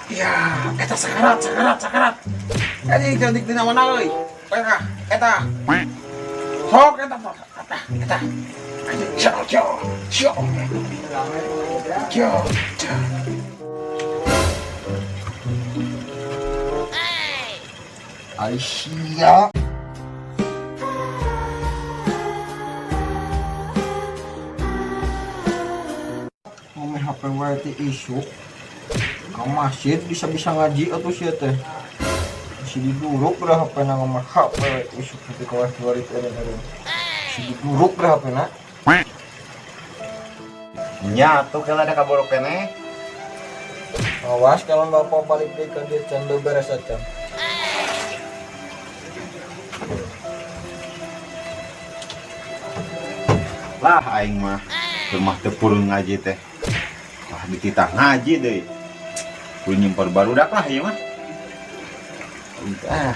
Ya, eta sakarat, sakarat, sakarat. Anjing cantik dina mana euy? Eta, eta. Sok eta, eta, eta. Anjing, cio, cio, cio. Cio, cio. Aisyah. Ngomong HP wae ti isuk. Ka masjid bisa-bisa ngaji atuh sia teh. Si diduruk lah HP na ngomong HP wae isuk tapi kawas dua ribu eureun. Si diduruk lah HP na. Nya tuh kalau ada kaborok keneh. Awas kalau bapak balik deui ka dieu can beres acan. Lah aing mah rumah teu purun ngaji teh. Wah dititah ngaji deui. Kudu nyimper barudak lah ieu mah. Ah.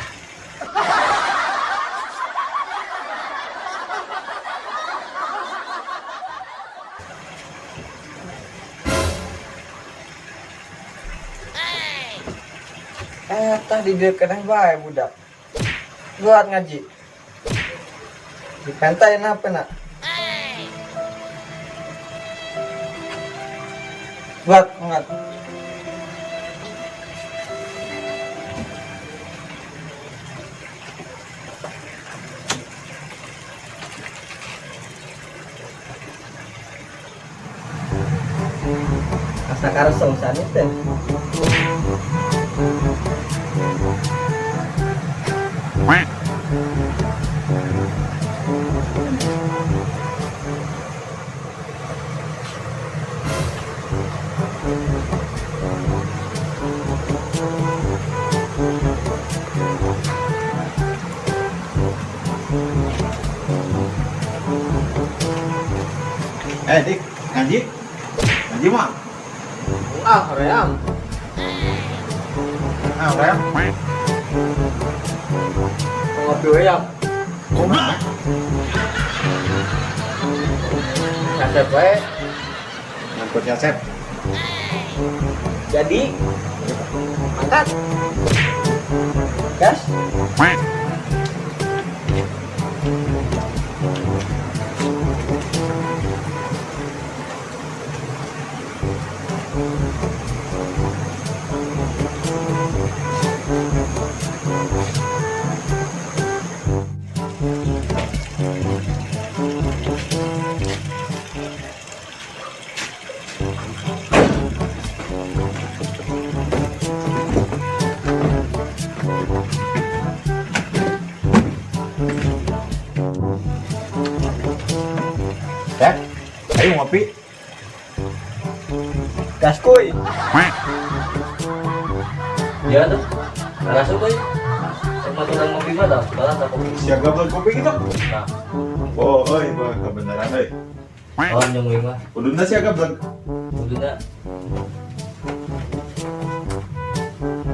Tah di dieu keneh bae budak. Buat ngaji. Dipentain HP na. Buat ngat. Asa karso sanit teh. Eh, Dik, ngaji? Ngaji mah? Ah, hoream. Ah, hoream. Ngopi we ya. Kumaha? Kasep we. Ngangkut Yasep. Jadi angkat. Gas. Teh, ayo ngopi. Gas kuy. Ya tuh, langsung kuy. Emang tukang ngopi mah dah, balas tak kopi. Siaga beli kopi gitu. Nah, Oh, euy, boy, kebenaran euy. oh nyungguin mah. Kuduna siaga beli. Kuduna.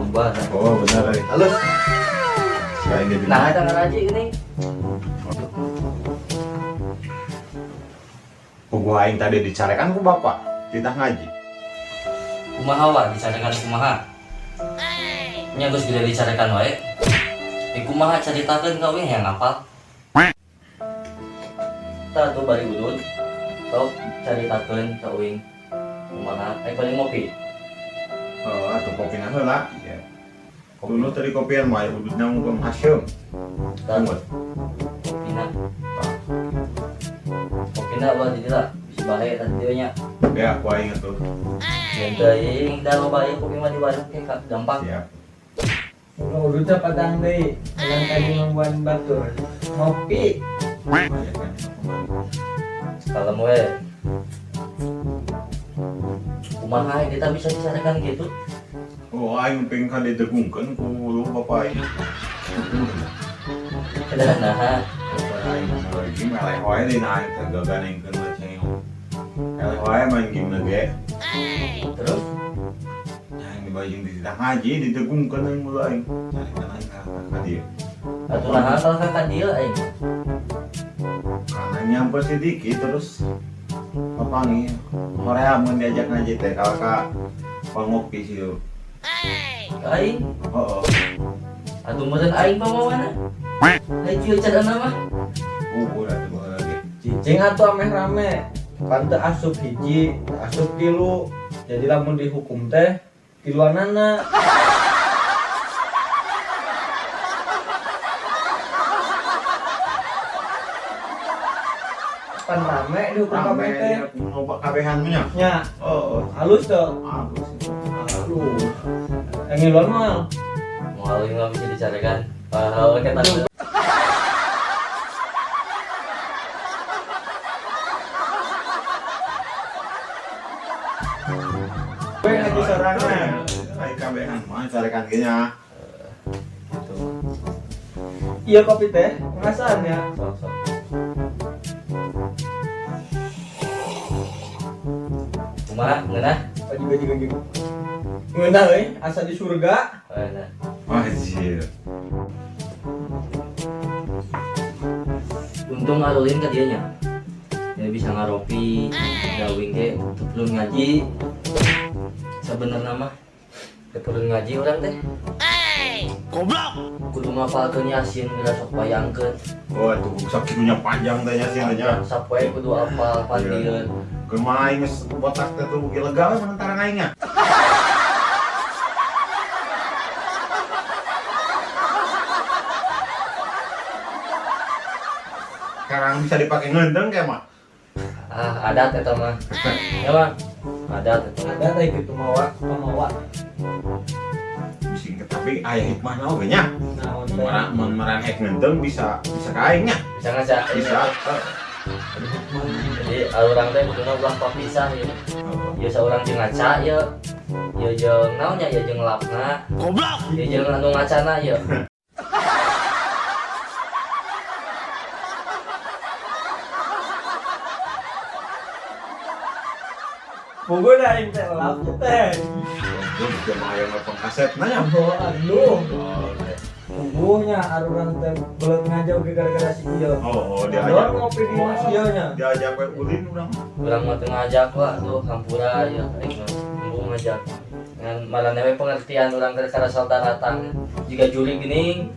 Mbah. Oh, benar euy. Halus. Siaga ini. Nah, ada ngaji ini. Puguh aing tadi dicarekan ku bapak, titah ngaji. Kumaha wa dicarekan kumaha? Nya geus gede dicarekan wae. Eh kumaha caritakeun ka uing yang apal? Tah tuh bari udud. Sok caritakeun ka uing. Kumaha? Eh paling ngopi. Oh, atuh kopina heula. Ya. Dulu tadi kopian mah ududna mung haseum. Tah kopina. Kopina ulah di dieu lah. Bisi bahe tah dieu nya. Ya, aku aing atuh. Yen teuing da loba ieu kopi mah di warung ke gampang. Siap. Udah padang deui, yang tadi membuat batur. Ngopi. Kalem we. Kumaha kita bisa dicarekan gitu? Oh, aing pengen ka didegungkeun ku lu bapak aing. Nah, Aing masalah game eleh wae dina aing teh gaganengkeun we cengeng. Eleh wae main game ge. Terus Aing dibajing dititah ngaji didegungkeun aing mulu aing. Carekan aing ka dieu. Atuh naha kalau ka dieu aing. Karena nyamper sedikit terus papangi hoream mun diajak ngaji teh kalau ka pangopi sih. Ka aing. Heeh. Atuh meureun aing pamawana. Ai kieu carana mah. Bubur atuh baheula ge. Cicing atuh ameh rame. Pan teu asup hiji, teu asup tilu. Jadi lamun dihukum teh tiluanana. Pan rame dihukum Rame kabeh teh. loba kabehan mah nya. Nya, Heeh. halus tuh. Halus. Halus. Yang ngiluan moal. Moal ieu mah bisa dicarekan. Padahal kita Gue ngaji sorangan. Ai kabehan mah carekan ge nya. gitu. Iya kopi teh, perasaan ya. Sok sok. Kumaha ngeunah? Baju baju baju. Ngeunah euy, asa di surga. Ngeunah. Anjir. Untung arulin ka dieu nya. Dia bisa ngaropi, dawing ge teu perlu ngaji. Sabenerna mah teu perlu ngaji urang teh. Goblok. Kudu ngapalkeun Yasin geura sok bayangkeun. Oh, atuh sakitunya panjang teh nya sih teh nya. Sapoe kudu apal pandieun. Keur mah aing geus botak teh tuh lega we menentara aing nya. Sekarang bisa dipakai ngendeng kayak mah. Ah, adat eta mah. Ya, Bang. Adat eta. Ada teh gitu mawa, pamawa. Bising tapi aya hikmahna oge nya. Naon teh? Mun marang hek ngendeng bisa bisa ka aing nya. Bisa ngaca. Bisa. Jadi urang teh kuduna ulah papisah ya. Ieu saurang jeung ngaca ieu. Ieu jeung naon nya ieu jeung lapna. Goblok. Ieu jeung anu ngacana ieu. Pokoknya aing teh lap teh. Tuh bisa mah aya ngepeng kasetna nya. Oh, aduh. Tungguhnya arurang teh belet ngajau ge gara-gara si ieu. Oh, Diajak diajak ngopi di mas ieu nya. Diajak we ulin urang. Urang mah teu ngajak lah tuh hampura ieu aing mah. Embung ngajak. Ngan marane we pengertian urang keur karasal daratang jiga juri geuning.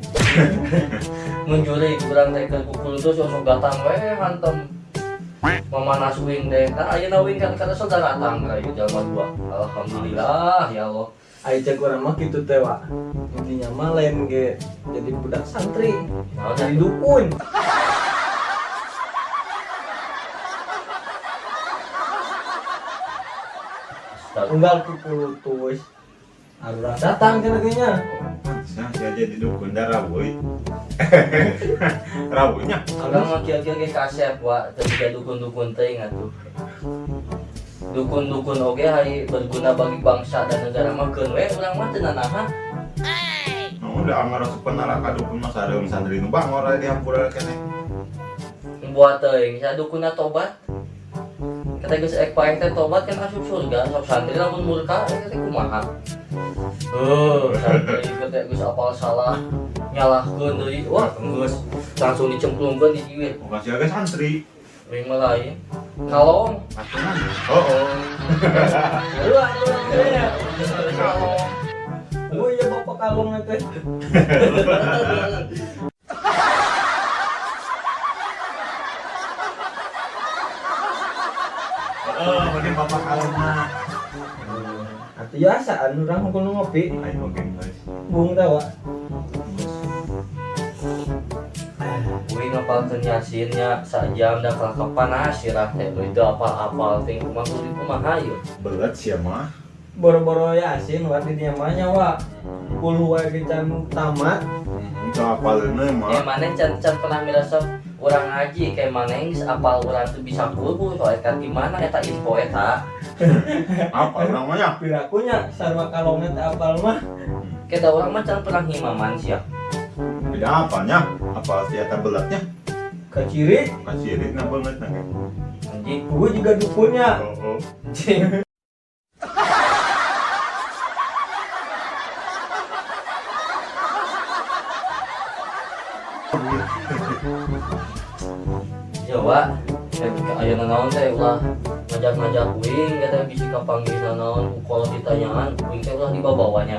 Mun juri urang teh keur kukul tuh sok datang we hantem. Mamanas uing teh. Kan ayeuna uing kan karasal daratang ka ieu jalma dua. Alhamdulillah ya Allah. Ai cek urang mah kitu teh wa. Intinya mah lain ge jadi budak santri, Naon jadi dukun. Unggal kukulutus. Arurang datang cenah ge nya. Nah, dia jadi dukun dah rawoy. Rawoynya. Urang mah kieu-kieu ge kasep wa teu jiga dukun-dukun teuing atuh. Dukun-dukun oge hari berguna bagi bangsa dan negara mah keun we urang mah teu nanaha. Oh, udah anggar asupan neraka dukun mah sareum santri nu bangor aya dihampura keneh. Buat teuing sia dukunna tobat. Kata geus ek paeh teh tobat kan asup surga, sok santri lamun murka teh kumaha. Santri teh geus apal salah nyalahkeun deui. Wah, geus langsung dicemplungkeun di jiwir. Bukan siaga santri. Uing mah lain. Kalong. Aturan. Oh, oh. Lu arurang teh nya. Kalong. Oh iya bapak kalong teh. Oh, mending bapak kalong mah. Atuh biasa anu urang kudu ngopi. Ayo oke, guys. Bung teh wa. Uing ngapalkeun Yasin nya sajam da kapanas sirah teh euy teu apal-apal teh kumaha kudu kumaha ieu. Belet sia mah. Boro-boro Yasin wa di dieu mah nya wa. Puluh wae ge can tamat. Teu apaleun mah. Ya maneh can can pernah miresep urang ngaji kayak maneh geus apal urang teu bisa kulhu soal eta di mana eta info eta. Apa urang mah nya? Pirakunya sarua kalongna teh apal mah. Kita urang mah can pernah ngimaman sia. Beda apalnya? Apal si eta beletnya? Kaciri, Kaciri na belet na ge. Anjing. gua juga dukunnya. Oh, oh. Anjing. Jawa, ayeuna naon teh ulah Ngajak-ngajak uing kata bisi kapanggih naon ku kolot ditanyaan uing teh ulah dibawanya.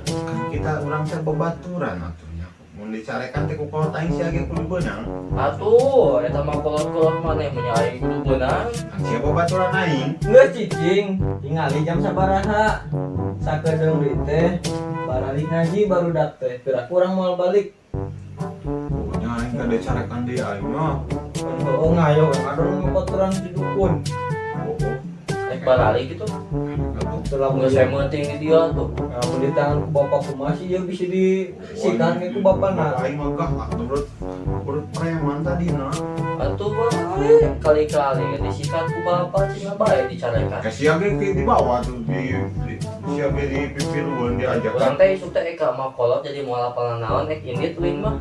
Kan kita urang teh babaturan atuh nya. Mun dicarekan teh ku kolot aing sia ge kudu beunang. Atuh, eta mah kolot-kolot maneh mun aing kudu beunang. Kan sia babaturan aing. Geus cicing, tingali jam sabaraha. Sakedeung deui teh baralik ngaji barudak teh. Piraku urang moal balik. Pokoknya aing kada carekan deui aing mah. Kan heueuh ngayo kadon babaturan si dukun. Oh, oh. Rek baralik gitu. Atuh. Teu lamun Geus penting di dia tuh. Lamun di tangan ku bapak kumaha sih ieu bisa disikan ge ku bapana. Aing mah gah atuh menurut menurut preman tadi na. Atuh bae kali-kali ge disikat ku bapak cenah bae dicarekan. Ka sia ge di dibawa tuh di sia ge di pipilueun diajak. Urang teh isuk teh eka mah kolot jadi moal apal naon ek indit uing mah.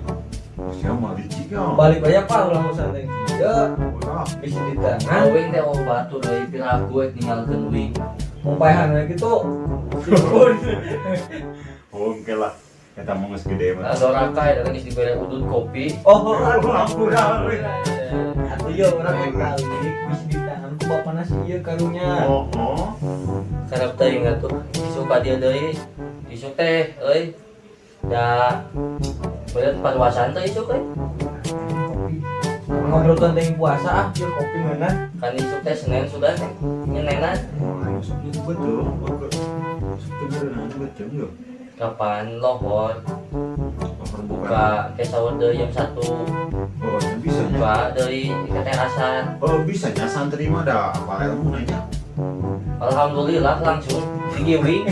Sia mah licik ya. Balik aja Pak ulah urusan teh kieu. Ulah. Bisa di tangan. Uing teh oh batu deui piraku ek ninggalkeun uing. Umpahan we kitu. Si dukun. Oh, oke lah. Eta mah geus gede mah. Nah, doraka eta geus dibere udut kopi. Oh, aduh. Ampura euy. Atuh ieu urang rek balik bisa di tangan ku bapana si ieu karunya. Oh, oh. Karep teuing atuh. Isuk ka dieu deui. Isuk teh euy. Da beureut paruasan teh isuk euy. Kopi. Ngobrol tentang puasa ah, ieu kopi mana? Kan isuk teh Senin sudah teh. Nyenenan Wah, aing sok itu betul. Sok teu beunang betul yeuh. kapan lohor Lohor buka. buka ke sahur deui jam 1 Oh, bisa nya. buka deui ke terasan. Oh, bisa nya santri mah da apa ilmu nanya. Alhamdulillah langsung digiwing.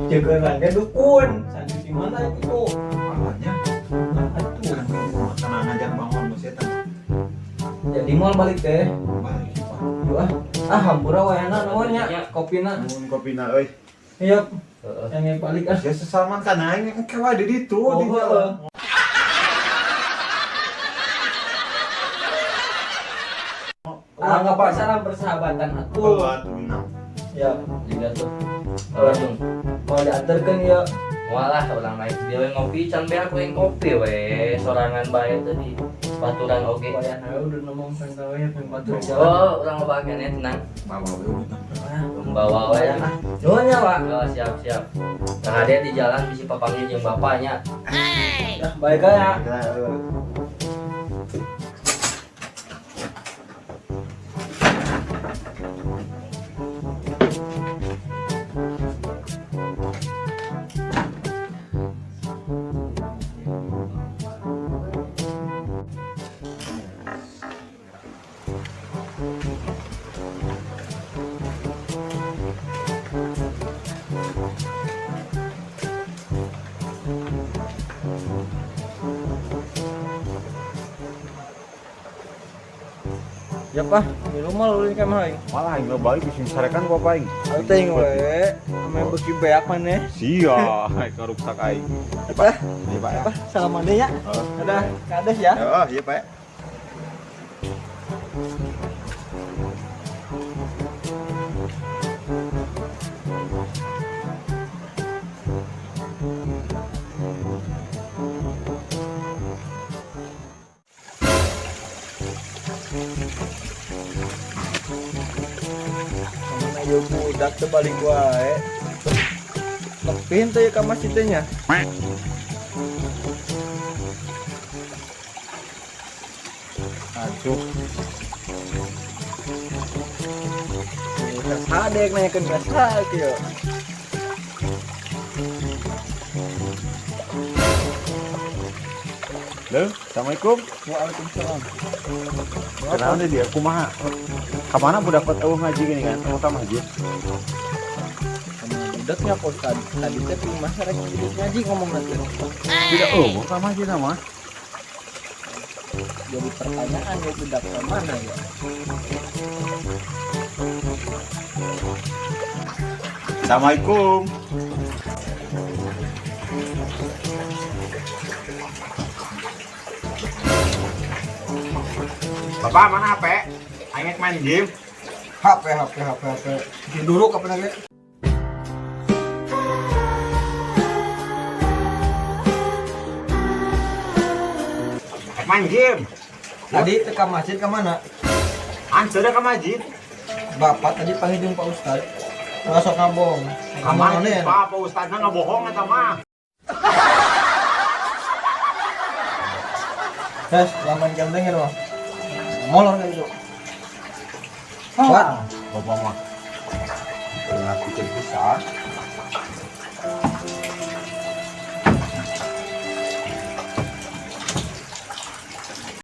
Jaga ge dukun. Santri di mana itu? Apanya? Nah, atuh. Kan karena ngajak bangun mah setan. Jadi moal balik teh. Balik Pak. Yuk ah. Ah hampura wayana naon nya kopina. Mun kopina euy. Iya, Heeh. yang balik ah. Ya sesalaman kan aing engke wae di ditu Oh, di jalan. Ah, nggak pasaran persahabatan atuh. Oh, atuh minang. Ya, Juga tuh. Langsung mau diantarkeun ya. Walah, orang naik dia we ngopi can beak we ngopi we sorangan bae teh di baturan oge. Wayana we udah ngomong tentang we yang batur jalan. Oh, urang loba keneh tenang. Bawa we udah. Ah, Membawa we. wayana. Nuhun nya, Pak. Oh, siap siap. Nah, dia di jalan bisa papanggil jeung bapaknya. Ya, baik ya. Ya, Pak, minum mah lu ka mah aing. Malah aing mah balik bisa sarekan ku bapak aing. Ayo teh we, ame beuki beak maneh. Sia, karuksak aing. Apa? Iya, Pak ya. Apa? Salam maneh ya. Dadah, kades ya. Oh, iya, Pak. Mana ieu budak teh balik wae. Tepin teh ka masjid teh nya. Aduh, Ka sadek nanyakeun ka saha kieu. Halo, Assalamualaikum. Waalaikumsalam. Kenapa nih dia kumaha? Kamana budak kot eueuh ngaji gini kan? Eueuh ka masjid. Sama budaknya kok tadi teh di imah rek hidup ngaji ngomong nanti. Tidak eueuh ka masjid mah. Jadi pertanyaan ya budak ke mana ya? Assalamualaikum. Bapak mana HP? Aing main game. HP HP HP HP. Dulu kapan lagi? Main game. Tadi teh ka masjid ka mana? Hancur ka masjid. Bapak tadi panggil jeung Pak Ustad. Ulah sok ngabohong. Ka masjid, Pak, Pak Ustadna ngabohong eta mah. Tes, laman ganteng ya mah. Molor kayak gitu. Wah, Bapak mah. Ngaku pisan.